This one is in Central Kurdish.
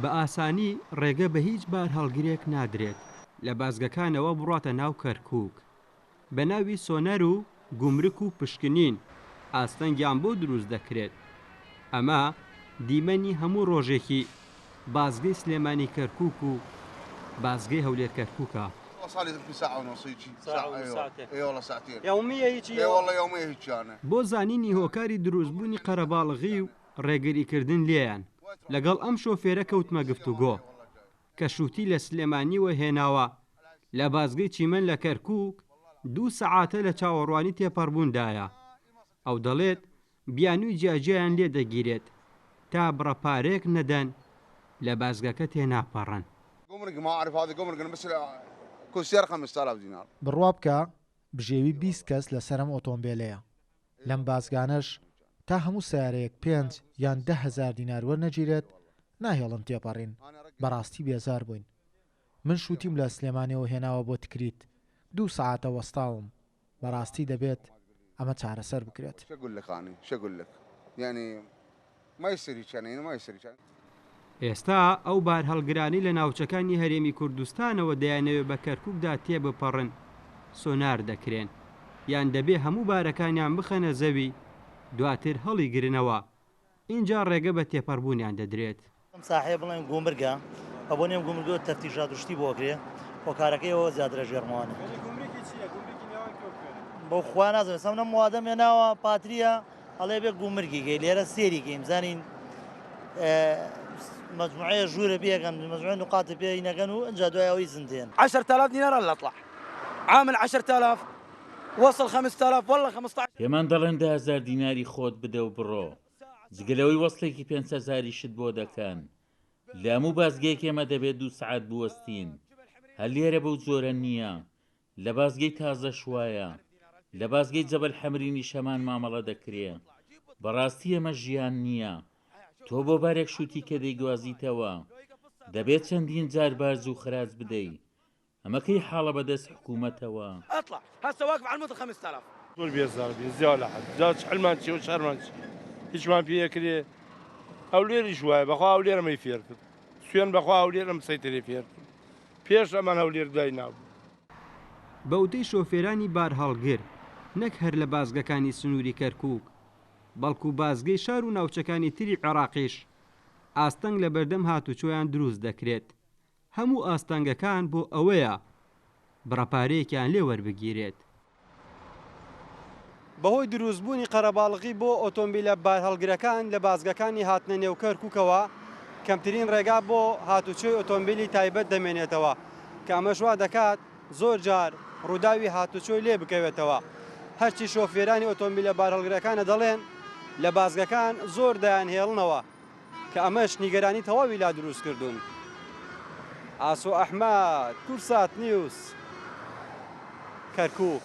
بە ئاسانی ڕێگە بە هیچ بارهەڵگرێک نادرێت لە بازگەکانەوە بڕواتە ناو کەرکووک. بە ناوی سۆنەر و گومرک و پشکنین ئاستەنگیان بۆ دروست دەکرێت. ئەمە دیمەنی هەموو ڕۆژێکی بازگەی سلێمانی کەرکووک و بازگەی هەولێر کەرکووکە. بۆ زانینی هۆکاری دروستبوونی قەرەباڵغی و ڕێگریکردن لێیان، لەگەڵ ئەم شۆفێرە کەوتمە گفتوگۆ. کە شووتی لە سلێمانیوە هێناوە لە بازگەی چیمەن لە کەرکووک دوو سەعاتە لە چاوەڕوانی تێپەڕبووندایە. ئەو دەڵێت، بیانووی جیاجیایان لێ دەگیرێت تا بڕە پارەیەک نەدەن لە بازگەکە تێناپەڕن. بڕوا بکە بژێوی 20 کەس لەسەر ئەم ئۆتۆمبێلەیە. لەم بازگانەش تا هەموو سەیارەیەک پێنج یان 10,000 دینار وەرنەگیرێت ناهێڵن تێپەڕین، بەڕاستی بێزار بووین. من شووتیم لە سلێمانیەوە هێناوە بۆ تکریت، دوو سەعاتە وەستاوم، بەڕاستی دەبێت ئەمە چارەسەر بکرێت. ئێستا ئەو بارهەڵگرانەی لە ناوچەکانی هەرێمی کوردستانەوە دەیانەوێت بە کەرکوکدا تێبپەڕن سۆنار دەکرێن، یان دەبێ هەموو بارەکانیان بخەنە زەوی دواتر هەڵیگرنەوە ئینجا ڕێگە بە تێپەڕبوونیان دەدرێت. ئەم ساحەیە بڵێن گومرگە بە بۆنی ئەم گومرگەوە تەفتیشات و شتی بۆ ئەکرێ هۆکارەکەی ئەوە زیاترە ژێرمەوانە. یانی گومرگی چییە؟ گومرگی نێوان کوێ و کوێ؟ بۆ خوا نازانم ئێستا من ئەم موادەم هێناوە پاتریە ئەڵێ بێ گومرگی کەی لێرە سێری کەین بزانین مجموعەیە ژوورە پێکەن مجموعە نقاط پێ نەکەن و ئەنجا دوای ئەوەی زندێن. 10,000 دينار الا اطلع عامل 10,000 وصل 5000 والله 15. پێمان دەڵێن 10,000 دیناری خۆت بدە و بڕۆ، جگە لەوەی وەسڵێکی پێنج هەزاریشت بۆ دەکەن. لە هەموو بازگەیەک ئێمە دەبێت دوو سەعات بوەستین. هەر لێرە بەو جۆرە نییە. لە بازگەی تازەش وایە. لە بازگەی جەبەل حەمرینیش هەمان مامەڵە دەکرێ. بەڕاستی ئەمە ژیان نییە. تۆ بۆ بارێک شووتی کە دەیگوازیتەوە، دەبێت چەندین جار باج و خراج بدەی. ئەمە کەی حاڵە بەدەست حکوومەتەوە؟ اطلع هسه واقف على الموت 5000. زۆر بێزار بین زیاد لە حەد جا چ حلمان چیە و چارمان چیە هیچمان پێ ئەکرێ هەولێریش وایە بەخوا هەولێر ئەمەی فێر کرد سوێن بەخوا هەولێر ئەم سەیتەرەی فێر کرد پێش ئەمان هەولێر دوای نابوو. بە وتەی شۆفێرانی بارهەڵگر، نەک هەر لە بازگەکانی سنووری کەرکووک، بەڵکو بازگەی شار و ناوچەکانی تری عێراقیش ئاستەنگ لەبەردەم هاتوچۆیان دروست دەکرێت، هەموو ئاستەنگەکان بۆ ئەوەیە بڕە پارەیەکیان لێ وەربگیرێت. بەهۆی دروستبوونی قەرەباڵغی بۆ ئۆتۆمبیلە بارهەڵگرەکان لە بازگەکانی هاتنە نێو کەرکوکەوە، کەمترین ڕێگا بۆ هاتوچۆی ئۆتۆمبیلی تایبەت دەمێنێتەوە، کە ئەمەش وا دەکات زۆر جار ڕووداوی هاتوچۆی لێ بکەوێتەوە. هەرچی شۆفێرانی ئۆتۆمبیلە بارهەڵگرەکانە دەڵێن، لە بازگەکان زۆر دەیانهێڵنەوە. کە ئەمەش نیگەرانی تەواوی لا دروست کردوون. ئاسۆ ئەحمەد، کوردسات نیوز، کەرکووک.